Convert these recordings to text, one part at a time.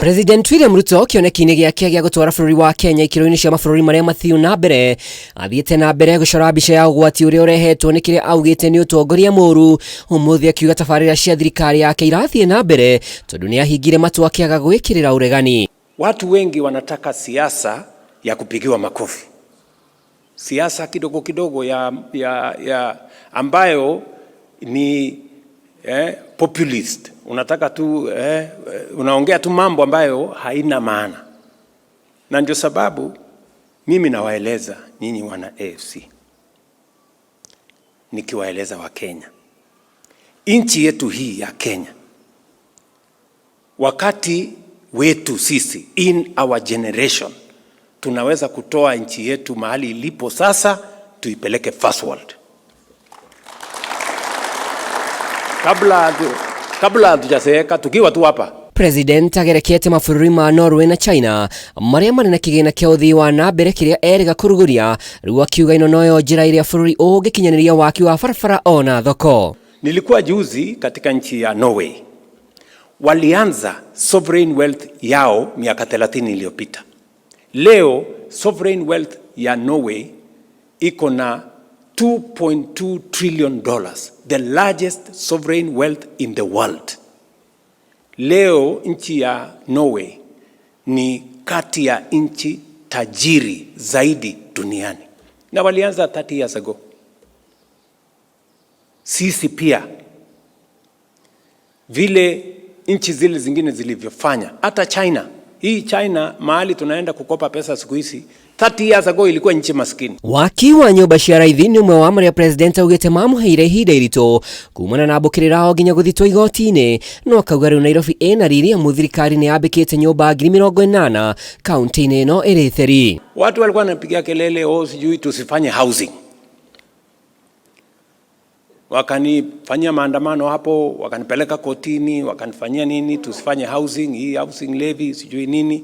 President William Ruto kĩoneki-inĩ gĩake gĩa gũtwara bũrũri wa Kenya ikĩro-inĩ cia mabũrũri marĩa mathiu na mbere athiĩte na mbere gũcora mbica ya ũgwati ũrĩa ũrehetwo nĩ kĩrĩa augĩte nĩ ũtongoria mũru. Ũmũthĩ akiuga tabarĩra cia thirikari yake irathiĩ na mbere tondũ nĩ ahingire matũ akĩaga gwĩkĩrĩra ũregani. Watu wengi wanataka siasa ya kupigiwa makofi, siasa kidogo kidogo ya ambayo ni populist. Unataka tu unaongea tu mambo ambayo haina maana, na ndio sababu mimi nawaeleza nyinyi wana AFC, nikiwaeleza wa Kenya, nchi yetu hii ya Kenya, wakati wetu sisi, in our generation, tunaweza kutoa nchi yetu mahali ilipo sasa tuipeleke first world. Kabla hatujazeeka tukiwa tu hapa. President agerekete mabũrũri ma Norway na China marĩa marĩ na kĩgĩna kĩa ũthii wa na mbere kĩrĩa erĩga kũrugũria, rĩu akiuga ĩno noyo njĩra ĩrĩa bũrũri ũngĩkinyanĩria waki wa barabara ona thoko. Nilikuwa juzi katika nchi ya Norway. Walianza sovereign wealth yao miaka 30 iliyopita. Leo sovereign wealth ya Norway iko na $2.2 trillion, the largest sovereign wealth in the world. Leo nchi ya Norway ni kati ya nchi tajiri zaidi duniani, na walianza 30 years ago. Sisi pia vile nchi zile zingine zilivyofanya, hata China. Hii China mahali tunaenda kukopa pesa siku hizi, 30 years ago ilikuwa nchi maskini. Waki wa nyũmba cia raithi nĩ ũmwe wa marĩa president augĩte mamũheire ihinda iritũ kumana na mbũkĩrĩra o nginya gũthitwo igoti-inĩ, no akauga rĩu Nairobi ĩna riri amu thirikari nĩ yambĩkĩte nyũmba 80,000 kaunti-inĩ ĩno ĩrĩ theri. Watu walikuwa wanapigia kelele, oh, sijui tusifanye housing. Wakanifanyia maandamano hapo, wakanipeleka kotini, wakanifanyia nini, tusifanye housing, hii housing levy, sijui nini.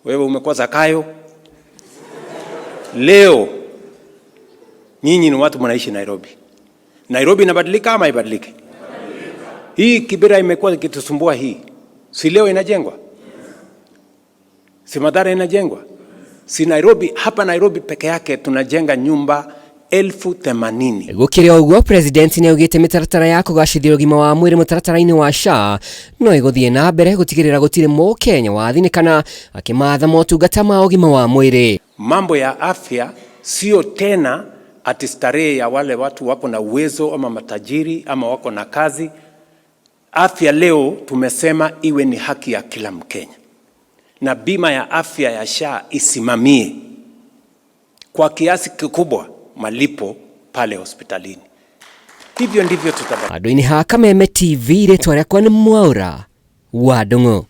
Wewe umekuwa Zakayo. Leo nyinyi ni watu mnaishi Nairobi. Nairobi inabadilika ama haibadiliki? Hii Kibera imekuwa ikitusumbua hii. Si leo inajengwa? Si Mathare inajengwa? Si Nairobi, hapa Nairobi peke yake tunajenga nyumba 80,000. Gũkĩrĩ ũguo, president nĩ augĩte mĩtaratara ya kũgacĩthia ũgima wa mwĩrĩ mũtaratara-inĩ wa SHA no ĩgũthiĩ na mbere gũtigĩrĩra gũtirĩ mũkenya wathinĩkana akĩmatha motungata ma ũgima wa mwĩrĩ. Mambo ya afya sio tena ati starehe ya wale watu wako na uwezo ama matajiri ama wako na kazi. Afya leo tumesema iwe ni haki ya kila Mkenya, na bima ya afya ya SHA isimamie kwa kiasi kikubwa malipo pale hospitalini. Hivyo ndivyo tutabadilika. Andũ-inĩ ha Kameme TV, rĩtwa rĩakwa nĩ Mwaura wa Ndung'u.